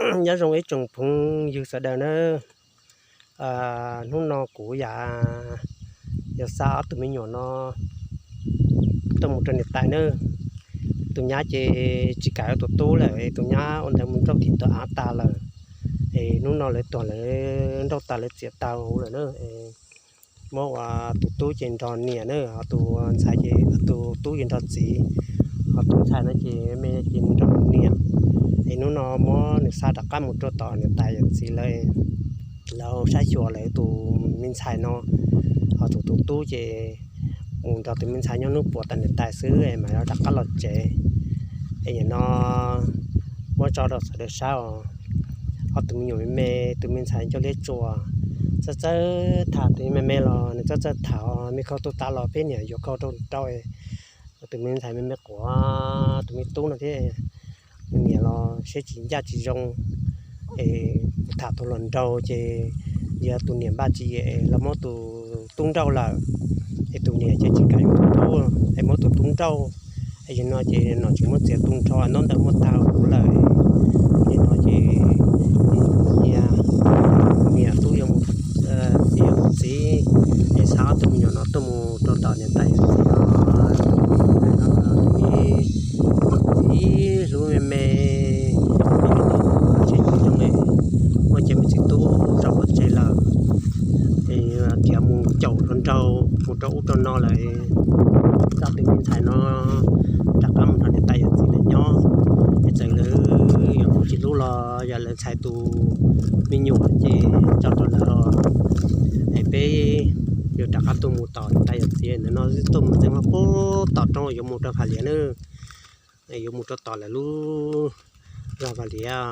Nyob zoo ib tsoom phooj ywg sawv daws nawb. Hnub no kuv yog xa ob tug me nyuam no tuaj mus rau niam tais nawb. Tus nyab ces tsis kam ua tus tub lawm, tus nyab ua ntawd mus nrauj tim tau av tas lawm. Es hnub no lawv tuag lawv nrauj tas lawv txiav tag huv lawm na. Muab ua tus tub ces nrog niam na, ho tus ntxhais ces, tus tub ces nrog txiv, ho tus ntxhais no ces me ces nrog niam. Es hnub no muab nws xa rov qab mus rau tom niam tais yawm txiv lawv, lawv saib xyuas lawv tus me ntxhais no. Ho tus tus tub ces mus nrog tus me ntxhais nyob hnub puas tom niam tais xwb es mam rov qab los tsev. Es nim no muab tso rau sawv daws saib os. Ob tus me nyuam me me, tus me ntxhais ncauj liab tsuas, txawj txawj tham, tus me me los nws txawj txawj tham, me khau tuaj tas los peb niam yuav khau rau rau. Tus me ntxhais me me quav, tus me tub no thiab, nws niam los siab tsis ncaj tsis zoo, es tham tau los nraug ces yog tus niam npaj tsis yem los muab tus tub nrauj lawm. Es tus niam ces tsis kam yuav tus tub, es muab tus tub nrauj. Es yog no ces nom tswv muab txiav tu nrho ntaub ntawv muab tag huv lawm. Es no ces niam, niam tub yuav mus, txiv yuav mus txiv, es xa ob tug me nyuam no tuaj mus rau tom niam tais yawm txiv no. Tus me txiv hlub me me, siab tsis zoo, muab cov me txiv tub tso pov tseg lawm. Es khiav mus caum hluas nraug mus rau ub rau no lawm. Xa tus me ntxhais no rov qab mus nrog niam tais yawm txiv lawv nyob. Es txawm lawv yuav hlub tsis hlub los yog lawv ntxhais tus me nyuam ces tso rau lawv. Es peb yuav rov qab tuaj mus tom niam tais yawm txiv ntawm no, tuaj mus txeeb hauv pub tom roob yuav mus rau Vam Liav na. Yuav mus rau tom lawv lub zos Vam Liav,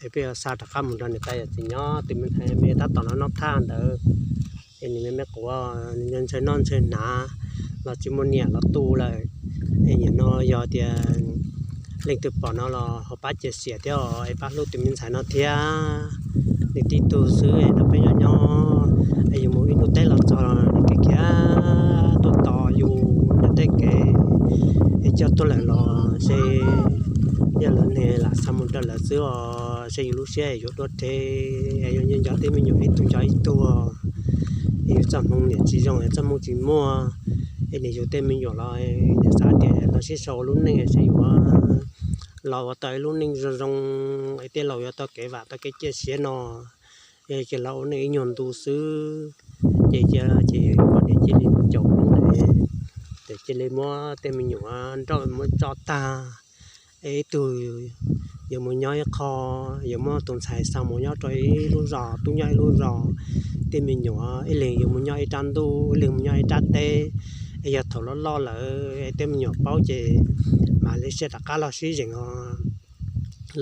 es peb yuav xa rov qab mus nrog niam tais yawm txiv nyob. Tus me ntxhais me tab tom noj noj thaj ntawd, es nws me me quav, nws ntshaw noj ntshaw hnav los tsis muaj niam los tu lawm. Es nim no yog tias leej twg pom no los ho pab cia siab thiab os, es pab hlub tus me ntxhais no thiab. Nws tib tug xwb es nrog peb nyob nyob, es yuav mus ib hnub teb los txog nws khiav khiav tuaj tos yus nram tej kev, es coj tuaj lawm los seb yog lawv niag lam xa mus rau lawv xwb os, seb yus lub siab yuav dua deb, es yuav nco nco tej me nyuam ib tug nco ib tug, es yus txoj hmoo niam tsis zoo, txoj hmoo tsis muaj, es niam yus tej me nyuam los niam xav tias los sib sau ua lub neej seb yuav los ua tau ib lub neej zoo zoo, es tej laus yuav tau kev vam tau kev cia siab no. Ces los ua neej ib nyuag ntu xwb, ces cia ces poj niam cia li mus caum lub, ces cia li muab tej me nyuam nrauj muab tso tag. Es ib tug yuav mus nyob ib qho, yuav muab tus ntxhais xa mus nyob rau ib lub zos, tub nyob ib lub zos, tej me nyuam ib leeg yuav mus nyob ib rab ntuj, ib leeg mus nyob ib rab teb. Es yog thaum loj loj lawm es tej me nyuam paub ces mam li sib rov qab los sib zeem os,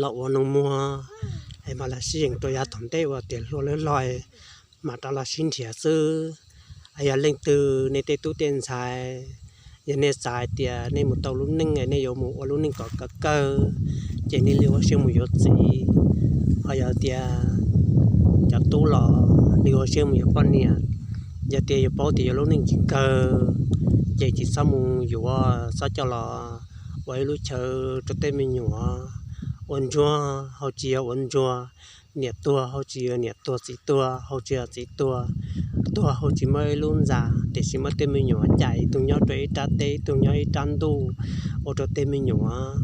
los ua nus muag, es mam los sib zeem rau yav tom ntej uas tias hluas lawm los mam rov los sib nrhiav xwb. Yog leej twg nej tej tub tej ntxhais, yog nej xav hais tias nej mus tau lub neej, nej yuav mus ua lub neej kom kawg kawg, ces nej li ua siab mus yuav txiv. Ho yog tias cov tub los li ua siab mus yuav poj niam. Yog tias yus paub tias yuav lub neej tsis kawg, ces tsis txhob mus yuav, txhob coj los ua ib lub chaw rau tej me nyuam ua ntsuag, hauv tsis yog ua ntsuag, niam tuag hauv tsis yog niam tuag, txiv tuag hauv tsis yog txiv tuag, tuag hauv tsis muaj ib lub ntxa, tiam sis muab tej me nyuam cais, ib tug nyob rau ib rab teb, ib tug nyob ib rab ntuj, ua rau tej me nyuam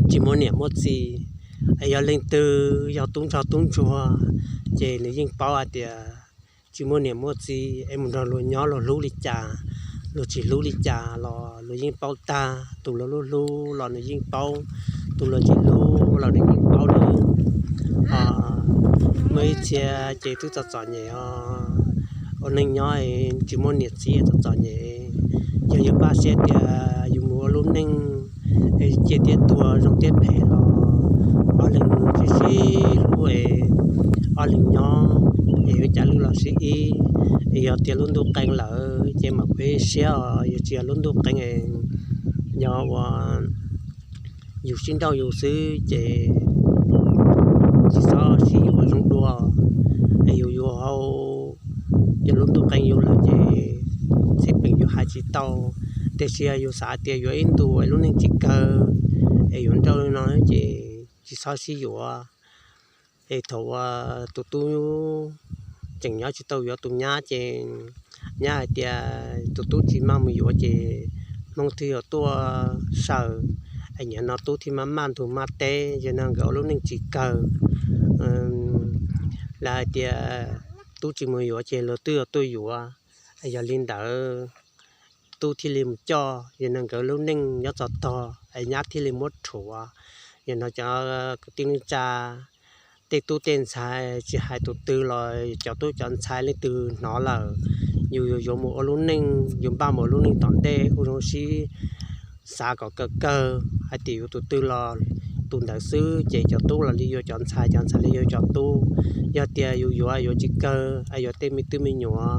tsis muaj niam muaj txiv. Es yog leej twg yog tub ntsog tub ntsuag, ces nws yeej paub hais tias tsis muaj niam muaj txiv es mus nrog luag nyob luag hlub li cas, luag tsis hlub li cas los luag yeej paub tag. Tus luag hlub hlub los nws yeej paub, tus luag tsis hlub los nws yeej paub lawm. Muaj ib txhia ces twb txom txom nyem os, ua neej nyob tsis muaj niam txiv txom txom nyem. Yog yus npaj siab tias yus mus ua lub neej, es ciaj thiab tuag, zoo thiab phem los ob leeg sib sib hlub, ob leeg nyob, es yuav cas lwj los sib ib. Es yog tias lub ntuj qee lawm ces mam pib siab os, yog tsis yog lub ntuj qee, yog ua yus sib nrauj yus xwb ces tsis txhob sib yuav ua zoo dua. Es yus yus hau, yog lub ntuj qee yus lawm ces txhij peem yus hais tsis tau. Tiam sis yog yus xav tias yuav ib ntus es lub neej tsis kawg, es yuav nrauj li no ces tsis txhob sib yuav. Es thaum uas tus tub tseem nyob tsis tau yuav tus nyab ces nyab hais tias tus tub tsis maj mus yuav ces Hmoob thiaj yuav tuaj saws, es nim no tub thiaj maj maj ntug maj teb, yog no nkawd ua lub neej tsis kawg. Lawv hais tias tub tsis mus yuav ces luag twb yuav tuaj yuav. Yog li ntawd tub thiaj li mus coj, yog no nkawd lub neej nyob txog tog es nyab thiaj li muab rhuav. Yog no cov kwv tij neej tsa, tej tub tej ntxhais tsis hais tus twg los cov tub cov ntxhais leej twg hnov lawm, yus yuav yuav mus ua lub neej, yus npaj mus ua lub neej tom ntej ua zoo sib xav kom kawg kawg hais tias yuav tus twg los tus ntawd xwb, ces cov tub los li yuav cov ntxhais, cov ntxhais li yuav cov tub. Yog tias yus yuav yuav tsis kawg es yuav tej me tub me nyuam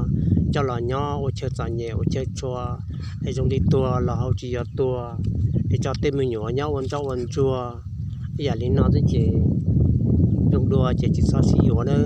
coj los nyob ua chaw txom nyem ua chaw tshua, es zoo li tuag los hauv tsis yog tuag, es tso tej me nyuam nyob ua ntsoj ua ntsuag ib yam li no xwb ces zoo dua ces tsis txhob sib yuav na.